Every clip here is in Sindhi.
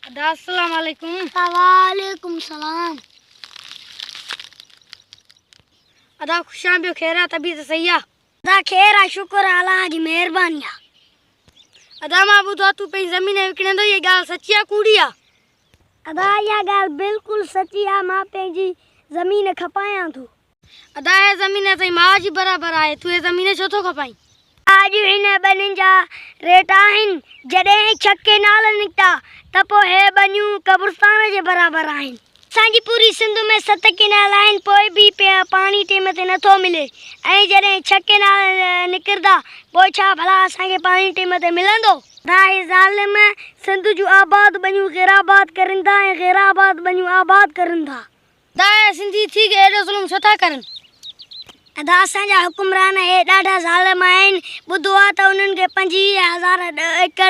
ادا السلام عليڪم. وعليڪم السلام. ادا خوش آن ٻيو خير آ طبيعت صحيح آ. ادا خير آ شڪر آ الله جي مهرباني آ. ادا مان ٻڌو آ تون پنهنجي زمين وڪڻندو اها ڳالهه سچي آ ڪوڙي آ. ادا اها ڳالهه بلڪل سچي آ مان پنهنجي زمين کپايان ٿو. ادا هي زمين اسان جي ماء جي برابر آهي تون هي زمين ڇو ٿو کپائين. اڄ هن ٻنين جا ريٽ آهن جڏهن ڇهه ڪينال نڪتا ته پوء هي ٻنيون قبرستان جي برابر آهن. اسان جي پوري سنڌ ۾ ست ڪينال آهن پوء به پاڻي ٽيم تي نٿو ملي ۽ جڏهن ڇهه ڪينال نڪرندا پوء ڇا ڀلا اسان کي پاڻي ٽيم تي ملندو. ادا هي ظالم سنڌ جون آباد ٻنيون غيرآباد ڪرين ٿا ۽ غيرآباد ٻنيون آباد ڪرين ٿا. ادا اهي سنڌي ٿي ڪري ايڏو ظلم ڇو ٿا ڪرن. ادا اسان جا حڪمران اهي ڏاڍا ظالم آهن ٻڌو آ ته انهن کي 25,000 ايڪڙ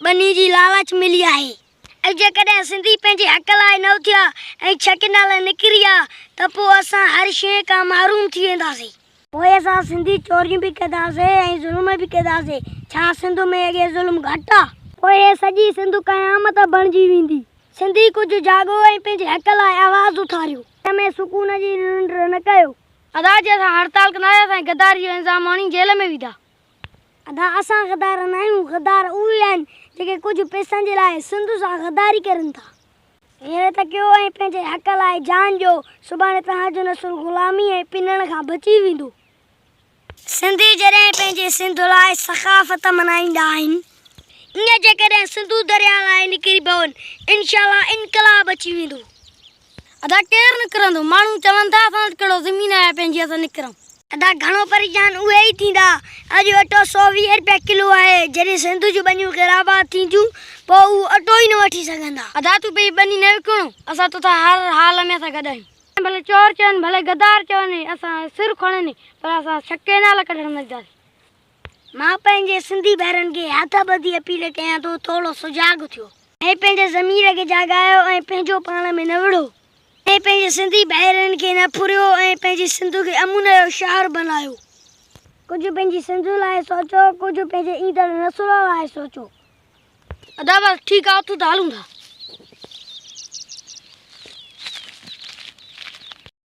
ٻني جي لالچ ملي آهي ۽ جيڪڏهن سنڌي پنهنجي حق لاء نه اٿيا ۽ ڇهه ڪينال نڪري آ ته پوء اسان هر شيء کان محروم ٿي وينداسين. پوء اسان سنڌي چوريون به ڪنداسين ۽ ظلم به ڪنداسين ڇا سنڌ ۾ اڳي ظلم گهٽ آ. پوء هي سڄي سنڌ قيامت بڻجي ويندي. سنڌي ڪجهه جاڳو ۽ پنهنجي حق لاء آواز اٿاريو. ۾ سڪون جي ننڊ نه ڪيو. ادا جي اسان هڙتال ڪنداسين اسان کي غداري جو الزام هڻي جيل ۾ ويندا. ادا اسان غدار ناهيون غدار اهي آهن جيڪي ڪجهه پئسن جي لاء سنڌ سان غداري ڪرين ٿا. غيرت ڪيو ۽ پنهنجي حق لاء جان ڏيو سڀاڻي توهان جو نسل غلامي ۽ پنڻ کان بچي ويندو. سنڌي جڏهن پنهنجي سنڌ لاء ثقافت منائيندا آهن، ايئن جيڪڏهن سنڌو درياء لاء نڪري پون، انشاء الله انقلاب اچي ويندو. ادا ڪير نڪرندو؟ ماڻهو چون ٿا اسان وٽ ڪهڙو زمين آهي پنهنجي اسان نڪرون. ادا گهڻو پريشان اهي ئي ٿيندا. اڄ اٽو 120 رپيا ڪلو آهي، جڏهن سنڌ جون ٻنيون غيرآباد ٿينديون پوء اهو اٽو ئي نه وٺي سگهندا. ادا تون پنهنجي ٻني نه وڪڻ، اسان توسان هر حال ۾ اسان گڏ آهيون. ڀلي چور چون ڀلي غدار چون اسان سر کڻن پر اسان ڇهه ڪئنال ڪڍڻ نه ڏينداسين. مان پنهنجي سنڌي ڀائرن کي هٿ ٻڌي اپيل ڪيان ٿو ٿورو سجاڳ ٿيو. ۽ پنهنجي ضمير کي جاڳايو ۽ پنهنجو پاڻ ۾ نه وڙهو. ۽ پنهنجي سنڌي ڀائرن کي نه ڦريو ۽ پنهنجي سنڌ کي امن جو شهر بنايو. ڪجهه پنهنجي سنڌ لاء سوچو ڪجهه پنهنجي ايندڙ نسل لاء سوچو. ادا بس ٺيڪ آ اٿو ته هلون ٿا.